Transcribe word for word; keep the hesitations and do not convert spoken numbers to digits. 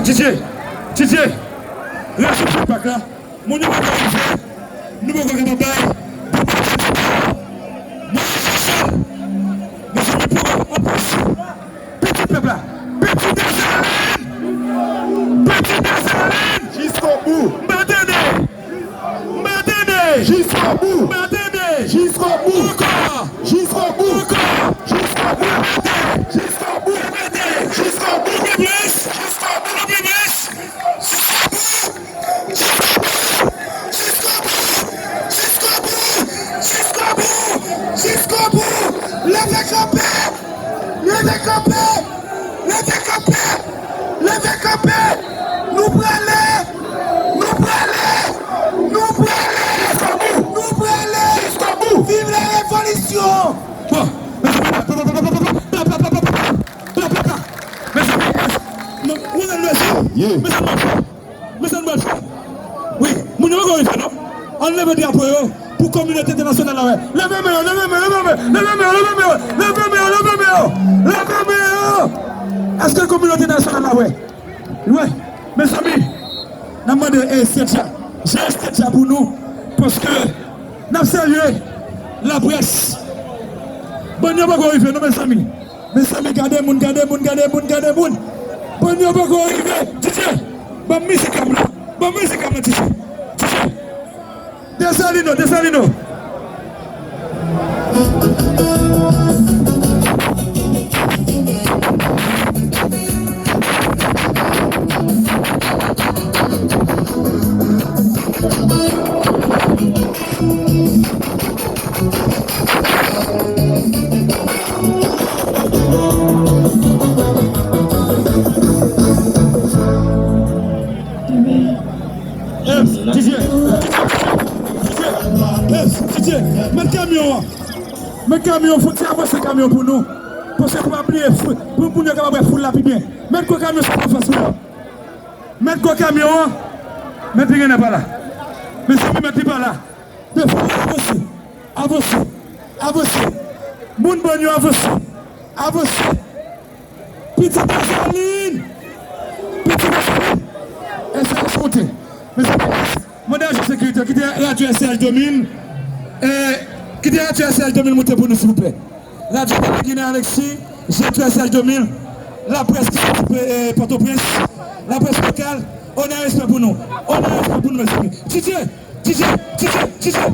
Titye, Titye, rache fèy pak la. Moun yo poko rive, nou poko kapab bay. Mwen, mezanmi, pou anplis. Pitit pèp la. Pitit Desalin! Pitit Desalin! Jiskobou! M pa tande! M pa tande! Jiskobou! M pa tande! Jiskobou! Ankò! Jiskobou! Ankò! Jiskobou! Repete! Jiskobou! Repete! Jiskobou! Repete! Jiskobou! Repete! Jiskobou! Jiskobou! Jiskobou! Jiskobou! Leve kanpe! Leve kanpe! Leve kanpe! Leve kanpe! Nou prale! Nou prale! Nou prale! Jiskobou! Nou prale! Jiskobou! Viv la revolisyon! Bon, mezanmi, pa, pa, pa, mezanmi, mezanmi, mezanmi, mezanmi, mezanmi, mezanmi, wi, moun yo poko rive non. Ann leve drapo yo pou kominote entènasyonal la wè. Leve men yo, leve men yo, leve men yo, leve men yo, leve men yo, leve men yo, leve men yo, leve men yo. Èske kominote entènasyonal la wè? Wi, mezanmi, n ap mande, eh, Stedja, jere Stedja pou nou, paske n ap salye laprès. Bann yo poko rive non, mezanmi. Mezanmi, gade moun, gade moun, gade moun, gade moun. Bann yo poko rive. Titye, ban m mizik la, ban m mizik la, Titye. Titye. Desalino, Desalino. Eps, Titye, Titye, Titye, Titye, Titye, mèt kamyon an. Mèt kamyon, fò ti avanse kamyon pou nou. Paske pou pa bliye, pou, pou moun yo kapab wè foul la pi byen. Mèt gwo kamyon sa pa fasil non. Mèt gwo kamyon an. Mèt li genlè pa la. Mezanmi, mèt li pa la. Defoule, avanse, avanse, avanse. Moun bann yo avanse, avanse. Pitit Desalin! Pitit Desalin! S R H monte. Mezanmi, mande ajan sekirite, kite radyo S R H de mil, eh, kite radyo S R H de mil monte pou nou, silvouplè. Radyo Tele Ginen Alexis, G T S H de mil, laprès ki soti, eh, Pòtoprens, laprès lokal, onè, respè pou nou. Onè, respè pou nou, mezanmi. Titye, Titye, Titye, Titye,